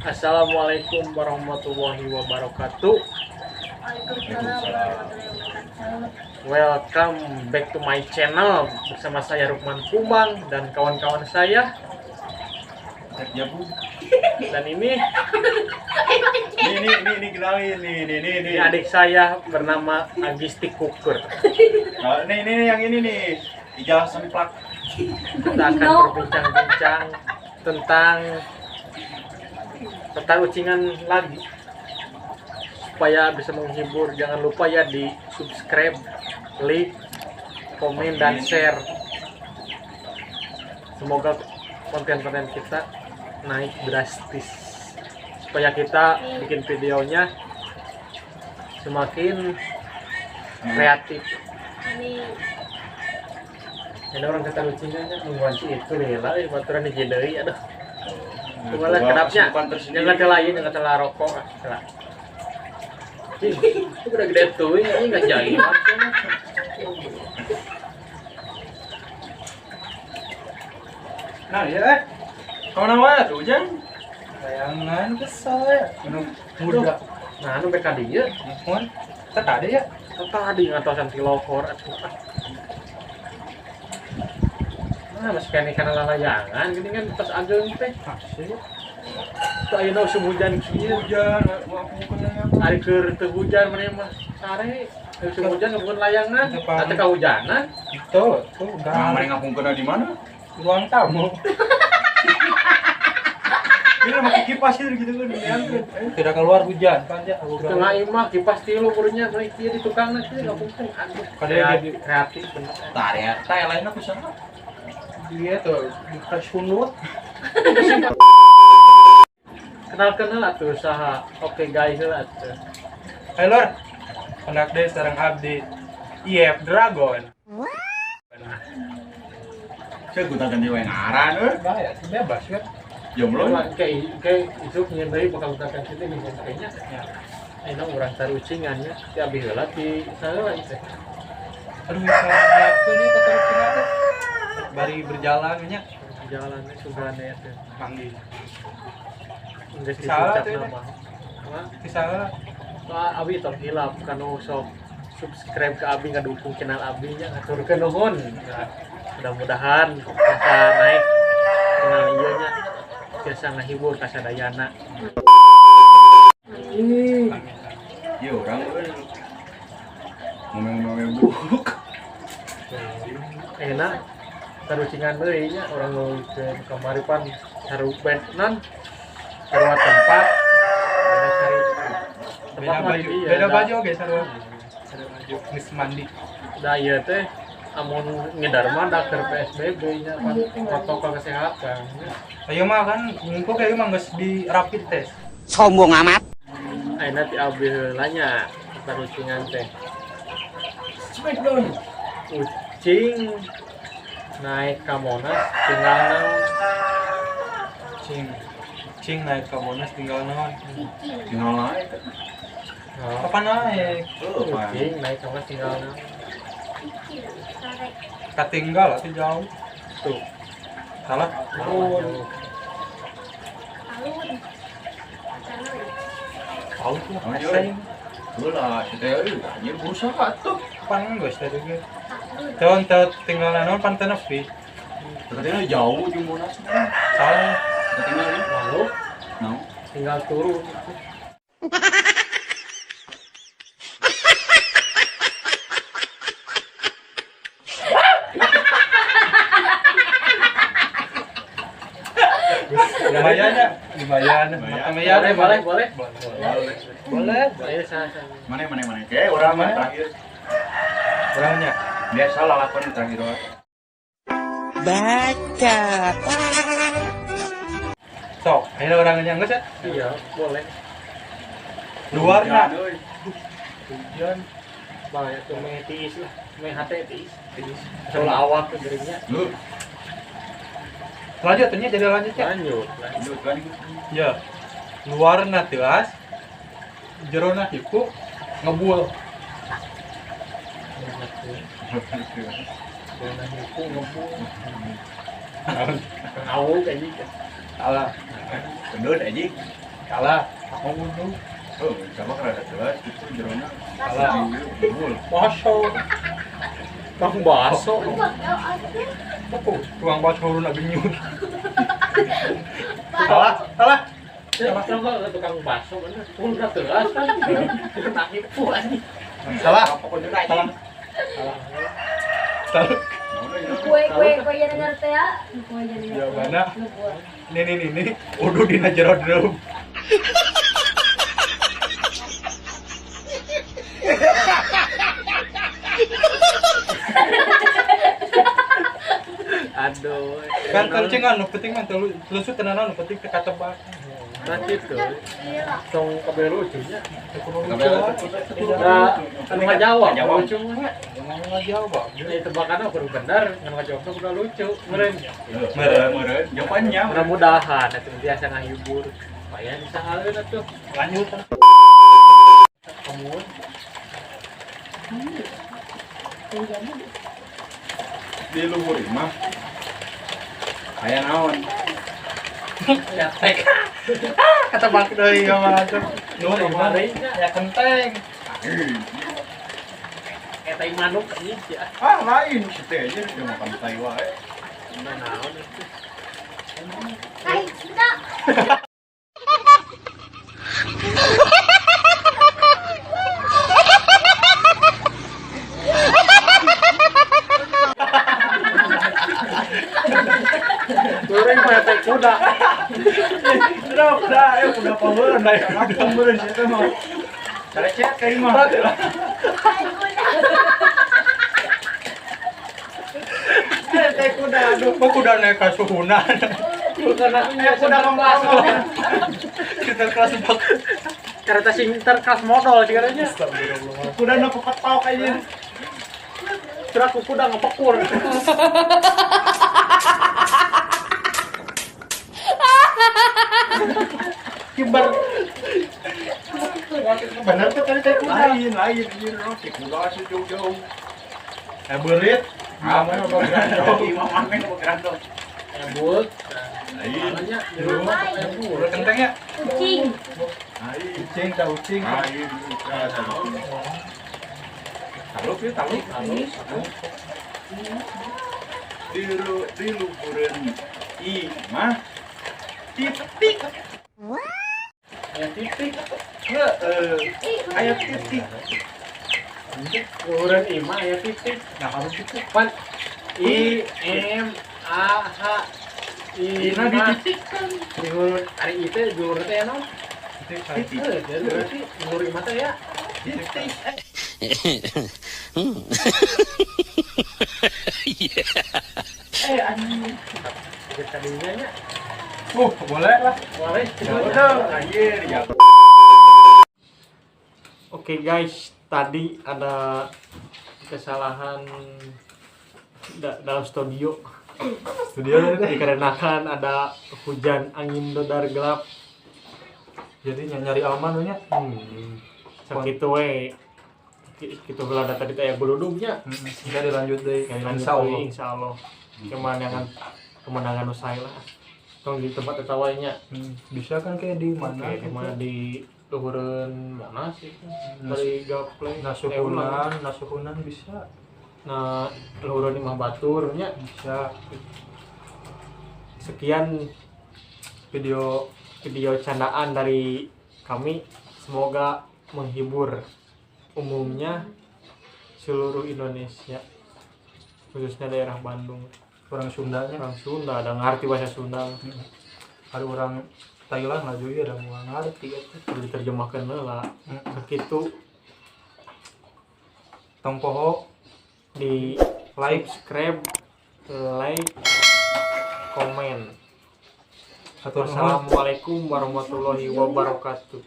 Assalamualaikum warahmatullahi wabarakatuh. Waalaikumsalam warahmatullahi wabarakatuh. Welcome back to my channel bersama saya Rukman Kumbang dan kawan-kawan saya. Ya, Bu. Dan ini Ini kenalin nih. ini adik saya bernama Agisti Kukur. Nah, ini yang ini nih. Ijal semplak. Kita akan berbincang-bincang tentang ucingan lagi supaya bisa menghibur. Jangan lupa ya di subscribe, like, komen, dan share. Semoga konten-konten kita naik drastis supaya kita bikin videonya semakin kreatif. Amin. Ini orang kata lucunya nungguan si itu nih lah, baturan di deui aduh. Malah kedapnya, jangan kata lain, jangan kata rokok ah. Itu udah gede tuh, ini nggak jadi. Nah, ya. Kau nama tuh, Jan? Layangan kesel ya. Muda. Nah, anu BK dia. Mohon. Tadi ya. Tadi ngatosan ti lohor atuh. Nah, masih kene kana lalayangan gini kan tos ageung teh. Asik. Teu ayeuna usum hujan kieu. Hujan, mau aku bukan layangan. Ari keur teu hujan maneh mah sare. Usum hujan ngapungkeun layangan, atuh kahujanan. Itu, tuh Nah, maneh ngapungkeunna di mana? Ruang tamu. Ini pakai kipas gitu kan diangkeun. Tidak keluar hujan kan ya. Tengah imah kipas tilu kurunya meuni kieu di tukangna kieu ngapungkeun. Aduh, kreatif bener. Tah ya, tah lainna kusaha? Dia tuh di sunut. Kenal-kenal atuh usaha. Oke guys lah atuh. Hai lor. Anak deh sareng abdi. IF Dragon. Saya gonta ganti wae ngaran euy. Bahaya, bebas kan. Jomblo. Kayak itu nyen deui bakal gonta ganti teh minggu kayaknya. Ya. Ayeuna urang tarucingan nya ti abi heula ti saheula ieu teh. Aduh, salah aku nih tatarucingan teh. Bari berjalan nya. Jalannya sugane teh. Manggil. Geus Salah dipuncak teh. nama. Salah. Wah, abi tong hilap kanu sok subscribe ke abi ngadukung channel abi nya ngaturkeun nuhun. Nah, mudah-mudahan bisa naik channel ieu nya biasa ngahibur ka sadayana. Ya urang euy. Ngomong-ngomong buruk. Enak tarucingan deui nya urang ngulikeun kamari pan sarupen nan sarua tempat beda cari tempat Beda mah baju, di dieu, beda da. baju oge sarua. Beda baju geus mandi. Da ieu teh amun ngedar mah da keur PSBB nya pan protokol kesehatan. Ayo mah kan ngumpul kayak mah geus di rapid test. Sombong amat. Ayeuna ti abi heula nya tarucingan teh. Smackdown. Ucing naik ka Monas tinggal naon? Cing. Cing naik ke Monas tinggal naon? Cicing. Tinggal naik. Oh, Kapan naik? Heuh, pan. ucing naik ka Monas tinggal naon? Cicing. Sare. Katinggal atuh jauh. Tuh, Salah. jauh. Alun. Acaranya. Tahu tuh. Oh, Asa iya. Heula, si teh euy, anjir berusaha tuh. Kapan geus tadi ge? Alun. Teu teu tinggal naon pan teu nepi. Katanya jauh jeung Monas. Salah. Ketinggal ya. Lalu No. tinggal turun. Lumayan ya, lumayan. Lumayan. Boleh, boleh, boleh. Boleh. Boleh. Ayo sana sana. Mana mana mana. Oke, urang mah terakhir. Orangnya. Biasa lah lakon terakhir wae. Baca. Sok, ayo orangnya geus ya. Iya, boleh. Luarna. Hujan, euy. Hujan. Bahaya tuh meh tiis lah, meh hate tiis. Soal awak tuh geringnya. Lu, Lanjut nya jadi lanjut ya. Lanjut, lanjut. lanjut kan. Ya. Luarna teuas. Jerona hipu ngebul. Jerona hipu ngebul. Ngawuk anjing. Salah. Gendut anjing. Salah. Mau bunuh. Oh, sama rada jelas itu jerona. Salah. Ngebul. Baso. Tukang baso. Tukang baso urun abi nyur. Salah, salah. Salah tukang baso bener. Udah telas kan. Jerona hipu anjing. Salah. Salah. Salah. Salah. Kue kue kue yang ngerti ya. Kue yang ngerti. Jawabannya. Ini udah dina jero drum. Aduh. Kan tercengan, nu penting mah lucu tenanan, nu penting teka tebak. Nah gitu. Tong kabeh lucunya. Nah, anu ngajawab lucu mah. Anu ngajawab. Ini tebakannya kudu bener, anu ngajawabna kudu lucu. Meureun. Meureun, jawabannya. Mudah-mudahan atuh biasa ngahibur. Supaya bisa alun atuh. Lanjut. Kamu. Di luhur imah. Aya naon? Ya tek. Kata bak deui ya mah tuh. Luhur imah ya kenteng. Eta manuk anjing ya. Ah, lain si teh aja dia makan tai wae. Nah, naon itu? Tai kuda. Goreng mah tai kuda. Kuda, kuda, kuda pameureun, kuda pameureun si eta mah. Carecet ka imah. Tai kuda. Tai kuda, aduh, kok kuda naik ka suhunan. Karena kuda kelas. Kita kelas empat. Karena sing terkelas modal sih katanya. Kuda nu kepetok aja. Kira aku kuda ngepekur. Kibar. Bener tuh tadi tai kuda. Lain, lain anjir, tai kuda sih jauh-jauh. Beurit. Namanya apa gerandong? Imam Amin apa gerandong? But. Lain. Udah kenteng ya? Kucing. Kucing, tak kucing. Lain. Taluk ya, taluk. Di luhureun imah titik. Aya titik. Heeh. Aya titik. Luhureun imah aya titik. Nah, harus titik. Pan I M A H I Nah, dititikkan. Luhur ari ieu teh luhur teh ya naon? Titik. Heuh, berarti luhur imah teh ya. Titik. Anjing. Kita tadinya nya. Boleh lah. Boleh. Udah, anjir ya. Oke guys, tadi ada kesalahan dalam studio. Studio tadi dikarenakan ada hujan angin dodar gelap. Jadi nyari aman nya. Sakitu we. Kitu heula da tadi teh aya buludugnya. Kita dilanjut deui. Insyaallah. Insyaallah. Kemenangan usai lah. Tong di tempat eta wae nya. Bisa kan kayak di mana? Kayak di mana di luhureun Monas itu. Bari gaplay. Nasuhunan bisa. Nah, luhureun imah batur nya bisa. Sekian video candaan dari kami, semoga menghibur umumnya seluruh Indonesia, khususnya daerah Bandung. Orang Sundanya, orang Sunda ada ngerti bahasa Sunda. Ada orang Thailand lah juga ada mau ngerti itu. Perlu diterjemahkan lah. Segitu. Tong poho di like, subscribe, like, komen. Wassalamualaikum warahmatullahi wabarakatuh.